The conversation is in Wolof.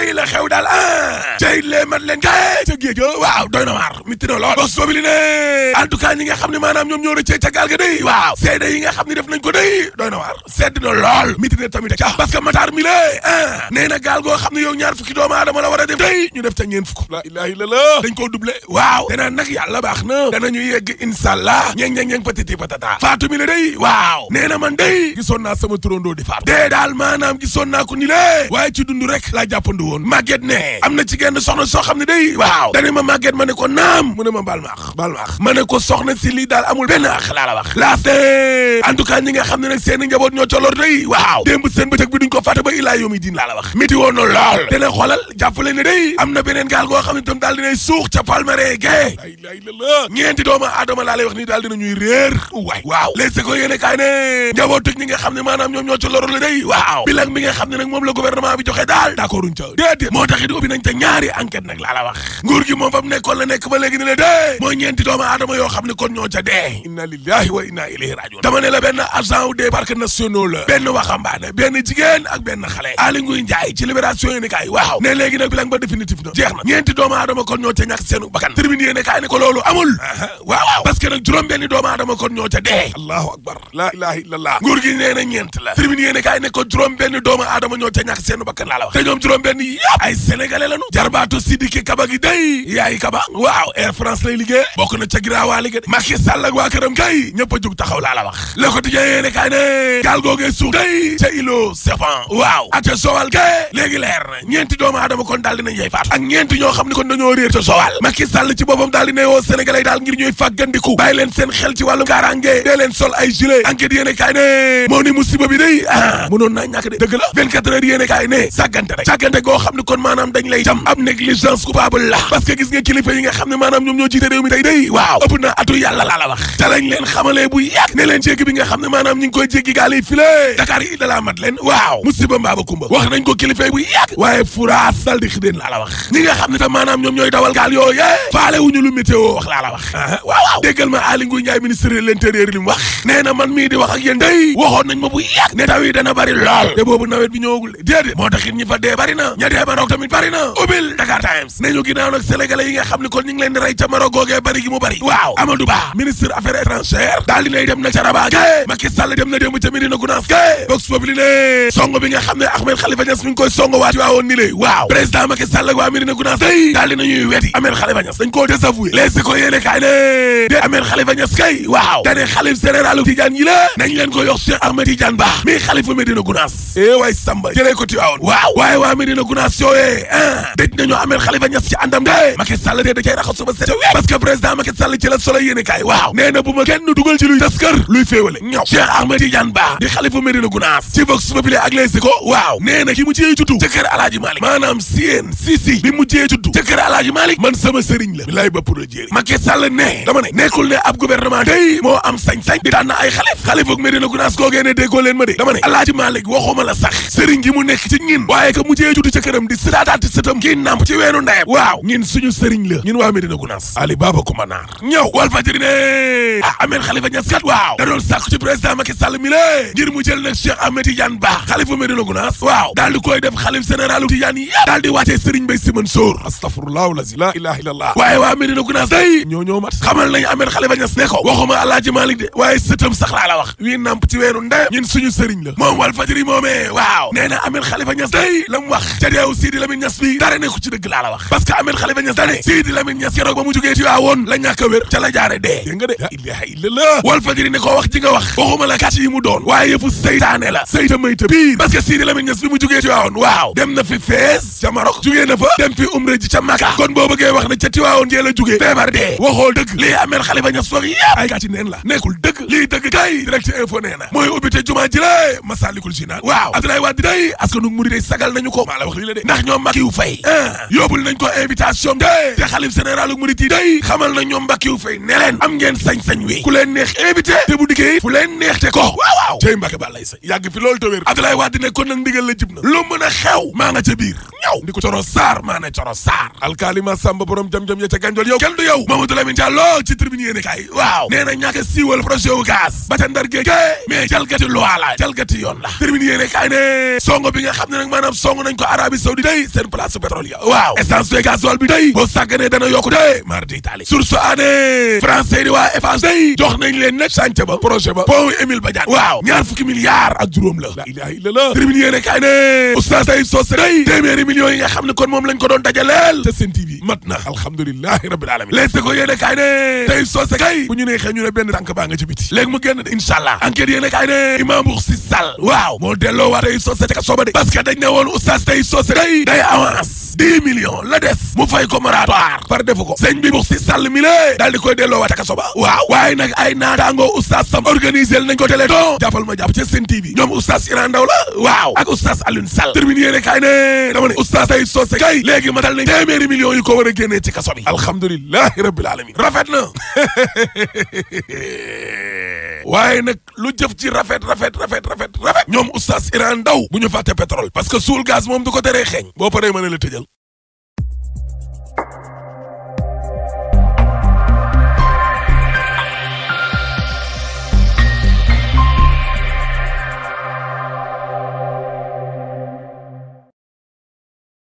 day la xew daal cay lee mat leen kay ca géej waaw doy na waar mi tino lool bos boobi li ne en tout cas ñi nga xam ne maanaam ñoom ñoo rëccee ca gaal ga day waaw seede yi nga xam ne def nañ ko day doy na waar sedd na lool mi tine tamit ca parce que Matar mi lée nee na gaal goo xam ne yow ñaar fukki doomu aadama la war a def day ñu def ca ñeen fukk la ilaha illallah dañ koo doublé waaw te naan nag yàlla baax na danañu yegg inshallah ñeng patiti patata Fatou mi la day waaw nee na man day gisoon naa sama turandoo di faatu dee daal maanaam gisoon naa ko ni lée waaye ci dund rek laa jàppandu woon Maguette ne am na ci genn soxna soo xam ne day waaw dane ma Maguette ma ne ko naam mu ne ma baal maax ma ne ko soxna si lii daal amul benn ak laa la wax laaste en tout cas ñi nga xam ne nag seen njaboot ñoo color day waaw démb seen bëccëg bi duñ ko fàtte ba ilaa yawmi diin laa la wax métti woon na lool dana xoolal jàppale ne day am na beneen gaal goo xam ne tam daal dinay suux ca Palmarin gay la ilaha illallah ñeenti doomu aadama laa lay wax nii daal dina ñuy réer waay waaw les ko yéene kaay ne njaboot ñi nga xam ne maanaam ñoom ñoo color la day waaw bilang bi nga xam ne nag moom la gouvernement bi joxe daal d'accorduñ ca déedéet moo tax it ubbi nañ ca ñaari enquête nag laa la wax nguur gi moom fa mu nekkoon la nekk ba léegi ni la dee mooy ñeenti doomu aadama yoo xam ne kon ñoo ca dee inna lillahi wa inna ilayhi rajiun dama ne la benn agent des parcs nationaux la benn waxambaane benn jigéen ak benn xale Aly Ngouille Ndiaye ci libération yéene kaay waaw ne léegi nag bilang ba définitif na jeex na ñeenti doomu aadama kon ñoo ca ñàkk seenu bakkan tribune yéene kaay ne ko loolu amul waaw parce que nag juróom benn doomu aadama kon ñoo ca dee allahu akbar la ilaha illallah nguur gi nee na ñeent la tribune yéene kaay ne ko juróom benn doomu aadama ñoo ca ñàkk seenu bakkan laa la wax te ñoom juróom benn yëpp ay sénégalais lañu jarbaatu Sidiki Kaba gi day yaay Kaba waaw Air France lay liggéey bokk na ca giraawa liggéey Macky Sall ak waa këram kay ñëpp a jug taxaw laa la wax Le Quotidien yéene kaay ne gaal googee suuf day ca îlot Serpent waaw ak ca Sowal kay léegi leer na ñeenti doomu aadama kon daal dinañ yey faatu ak ñeenti ñoo xam ne kon dañoo réer ca Sowal Macky Sall ci boppam daal di ne woo sénégalais daal ngir ñuy fàggandiku bàyyi leen seen xel ci wàllu kaaraange dee leen sol ay gilet enquête yéene kaay ne moo ni musiba bi day mënoon naa ñàkk de dëgg la 24 heures yéene kaay ne sàggante goo xam ne kon maanaam dañ lay jam ab négligence coupable la parce que gis nga kilifa yi nga xam ne maanaam ñoom ñoo jiite réew mi tey day waaw ëpp na atu yàlla laa la wax te lañ leen xamalee bu yàgg ne leen jéggi bi nga xam ne maanaam ñi ngi koy jéggi gaal yi file Dakar yi dala mat leen waaw musiba mbaaba kumba wax nañ ko kilifa yi bu yàgg waaye furaas dal di xidéen laa la wax ñi nga xam ne tam maanaam ñoom ñooy dawal gaal yooye faale wuñu lu météo wax laa la wax waaw déggal ma Aly Ngouille Ndiaye ministre de l'intérieur li mu wax nee na man mii di wax ak yéen day waxoon nañ ma bu yàgg ne taw yi dana bari lool te boobu nawet bi ñëwagul déedéet moo tax it ñi fa dee bari na ña dee Maroc tamit bari na ubbil Dakar Times ne ñu ginnaaw nag sénégalais yi nga xam ne kon ñu ngi leen di rey ca Maroc googee bari gi mu bari waaw Amadou Ba ministre affaires étrangères daal dinay dem na ca Rabat ke Macky Sall dem na démb ca Médina Gounass ke Vox Populi ne song bi nga xam ne Ahmed Khalifa Niass mi ngi koy song waat waawoon ni lé waaw président Macky Sall ak waa Médina Gounass day daal dinañuy weti Ahmed Khalifa Niass dañ koo désavoué les ko yéene kaay ne de Ahmed Khalifa Niass kay waaw dane xalif général Tidiane yi la nañ leen ko yox Cheikh Ahmed Tidiane Ba mi xalifa Médina Gounass waay Samba jëlee ko tiwaawoon waaw waaye waa Médina Gounass yooyee dëj nañu Ahmed Khalifa Niass ci àndam de Macky Sall de da cay raxas suba set parce que président Macky Sall ci la solo yéene kaay waaw nee na bu ma kenn dugal ci luy tas kër luy féewale ñëw Cheikh Ahmed Tidiane Ba di xalifa Médina Gounass ci Vox Populi ak Les Échos waaw nee na ki mu jiyee juddu ca kër Alaaji Malick maanaam siyeen si bi mu jiyee juddu ca kër Alaaji Malick man sama sëriñ la bilaay ba pour a jéeri Macky Sall ne dama ne nekkul ne ab gouvernement day moo am sañ-sañ di tànn ay xalifa ak Médina Gounass googee ne déggoo leen ma de dama ne Alaaji Malick waxuma la sax sëriñ gi mu nekk ci ñin waaye que mu jiyee juddu ca këram di sëtaataati sëtam kii namp ci weenu ndeyam waaw ñin suñu sëriñ la ñun waa Médina Gounass Ali Baba Koumanaar ñëw Walf Fadjri ne Ahmed Khalifa Niass kat waaw da doon sàkku ci président Macky Sall mi la ngir mu jël nag Cheikh Ahmed Tidiane Ba xalifa Médina Gounass waaw daal di koy def xalif général Tidiane yi daal di wàccee sëriñ Mbaye Sy Mansour astaghfirullah lazi la ilaha illallah waaye waa Médina Gounass day ñoo mat xamal nañ Ahmed Khalifa Niass ne ko waxuma Alaaji Malick de waaye sëtam sax laa la wax wii namp ci weenu ndeyam ñun suñu sëriñ la moom Walf Fadjri moomee waaw nee na Ahmed Khalifa Niass day la mu wax ca deew Sidi Lamine Niass bi dara nekku ci dëgg laa la wax parce que Ahmed Khalifa Niass dane Sidi Lamine Niass keroog ba mu jógee ci waawoon la ñàkk a wér ca la jaare dee dégg nga de la ilaha illallah Walf Fadjri ne ko wax ji nga wax waxuma la kat yi mu doon waaye yëfu seytaane la seyta mayta biir parce que Sidi Lamine Niass bi mu jógee ci waawoon waaw dem na fi Fès ca Maroc jógee na fa dem fi umra ji ca Makka kon boo bëggee wax ne ca Tiwaawoon jee la jógee feebar dee waxoo dëgg lii Ahmed Khalifa Niass wax yëpp ay kat yi neen la nekkul dëgg lii dëgg kay direct info nee na mooy ubbite jumaa ji la Massalikul Jinaan waaw Abdoulaye Wade day askanu murid day sagal nañu ko maa la wax lii la de ndax ñoom Mbakiou Faye yóbbul nañ ko invitation de te xalif général murid yi day xamal na ñoom Mbakiou Faye ne leen am ngeen sañ-sañ wi ku leen neex invité te bu dikkee fu leen neex te ko waaw cey Mbacke Balaye sa yàgg fi loolu te wér Abdoulaye Wade ne kon nag ndigal la jib na lu mën a xew maa nga ca biir ñëw ndi ko Coro Sarr maa ne Coro Sarr alkaalima Samba borom jam-jam ya ca Gandiol yow kenn du yow Mamadou Lamine Diallo ci tribune yéene kay waaw nee na ñàkk a siiwal projet wu gaz ba ca Ndar géej mais jalgati loi la jalgati yoon la tribune yéene kay ne songo bi nga xam ne nag maanaam songo nañ ko Arabie Saoudite day seen place pétrole ya waaw essence de gasoil bi day boo sàgganee dana yokku de mardi Italie source année français di waa Eiffage day jox nañ leen nag chantier ba projet ba pont Émile Badiane waaw ñaar fukki milliards ak juróom la ilaha illallah tribune yéene kay ne oustaz Taïb Socé day téeméeri millions yi nga xam ne kon moom lañ ko doon dajaleel te seen TV mat na alhamdulilahi rabbil alamin lees ko yéene kay ne Taïb Socé kay bu ñu ne xëy ñu ne benn tànk baa nga ci biti léegi mu génn inshallah enquête yéene kay ne Imam Boursi Sall waaw moo delloo waa Taïb Socé ca soba de parce que dañ ne woon oustaz Taïb Socé day avance 10 millions la des mu fay ko moratoire par defu ko sëñ bi Boursi Sall mi lée daal di koy delloo waa ca soba waaw waaye nag ay naataangoo oustaz Sam organisé nañ ko téléthon jàppal ma jàpp ca seen TV ñoom oustaz Iran Ndaw la waaw ak oustaz Alioune Sall termine yéene kay ne dama ne oustaz Taïb Socé kay léegi matal nañ téeméeri millions yi ko war a génnee ci kaso bi alhamdulilahi rabbil alamin rafet na waaye nag lu jëf ci rafet ñoom oustaz Iran Ndaw bu ñu fàtte pétrole parce que suul gaz moom du ko teree xeeñ boo paree mën a la tëjal